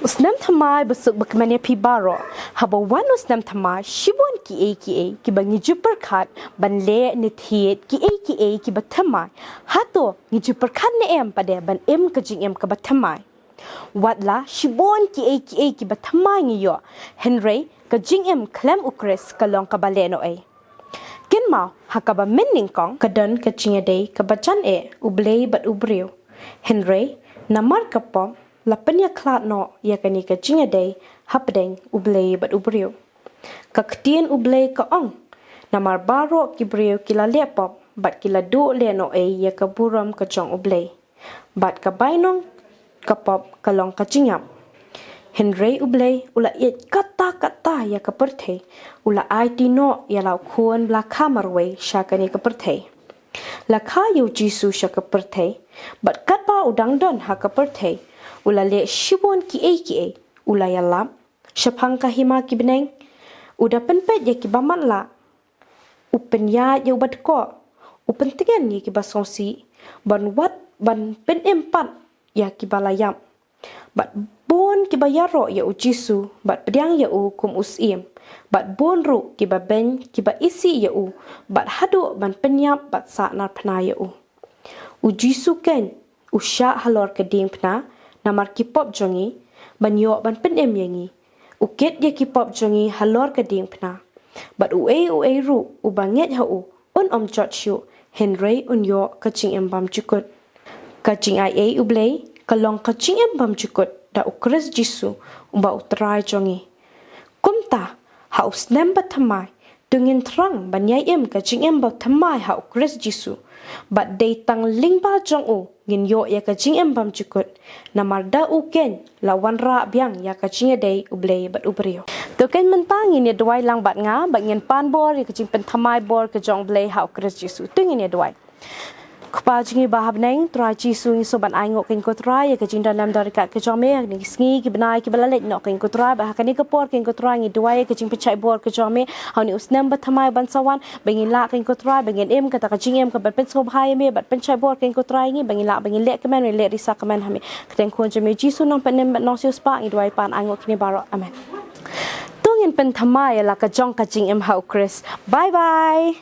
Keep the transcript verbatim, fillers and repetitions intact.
U snem thymmai ba suk ba kmen ïa phi baroh. Haba wan u snem thymmai, shibun kiei kiei kiba ngi ju pyrkhat ban leh ne thied, kiei kiei kiba thymmai. Hato ngi ju pyrkhat ne em pat de ban im ka jingim kaba thymmai? Wat la shibun kiei kiei kiba thymmai ngi ïoh, hynrei ka jingim khlem U Khrist ka long kaba lehnohei. Kynmaw, ha kaba mynnyngkong ka don ka jingïadei kaba jan eh U Blei bad u briew. Hynrei namar ka pop la pynïakhlad noh ïa kane ka jingïadei hapdeng U Blei bad u briew. Ka ktien U Blei ka ong, namar baroh ki briew ki la leh pop bad ki la duh lehnohei ïa ka burom ka jong U Blei. Bad ka bainong ka pop ka long ka jingïap. Hynrei U Blei u la ïeit katta katta ïa ka pyrthei, u la aiti noh ïa la u Khun ba la kha marwei sha kane ka pyrthei. La kha ïa U Jisu sha ka pyrthei, bad katba u dang don ha ka pyrthei, u la leh shibun kiei kiei. U la ïalap shaphang ka hima ki bneng, u da pynpeit ïa kiba matlah, u pynïaid ïa uba dkoh, u pyntngen ïa kiba sngewsih, ban wad ban pynim pat ïa kiba la ïap. Bad bun kiba ïaroh ïa U Jisu bad pdiang ïa u kum u Syiem. Bad bun ruh kiba beiñ, kiba isih ïa u, bad haduh ban pynïap bad sahnarphna ïa u. U Jisu keiñ u shah halor ka diengphna namar ki pop jong ngi, ban ïoh ban pynim ïa ngi. U kit ïa ki pop jong ngi halor ka diengphna. Bad uei uei ruh uba ngeit ha u, un ym jot shuh, hynrei un ïoh ka jingim bymjukut. Ka jingaiei U Blei ka long ka jingim bymjukut da U Khrist Jisu, uba U Trai jong ngi. Kumta, ha u snem ba thymmai, to ngin thrang ban ïai im ka jingim ba thymmai ha U Khrist Jisu. Bad dei tang lyngba jong u ngin ïoh ïa ka jingim bymjukut. Namar da u keiñ la wanrah biang ïa ka jingïadei U Blei bad u briew. To keiñ mynta ngin ïa duwai lang bad nga, bad ngin pan bor ïa ka jingpynthymmai bor ka jong U Blei ha U Khrist Jisu. To ngin ïa duwai. Kpa jong ngi ba ha bneng, Trai Jisu, ngi sngew ban ainguh keiñ ko Trai ïa ka jingdon lem dor kat ka jong me ha kine ki sngi ki bnai kiba la leit noh keiñ ko Trai, bad ha kane ka por keiñ ko Trai ngi duwai ïa ka jingpynshait bor ka jong me ha une u snem ba thymmai ban sa wan, ba ngin lah keiñ ko Trai ba ngin im kata ka jingim kaba pynsngewbha ïa me bad pynshait bor keiñ ko Trai ïa ngi, ba ngin lah ba ngin leh kmen, ba ngin leh risa kmen ha me. Ka kyrteng Khun jong me Jisu Nongpynim bad Nongsiewspah ngi duwai pan ainguh kine baroh. Amen. To ngin pynthymmai ïa la ka jong ka jingim ha U Khrist. Bye bye.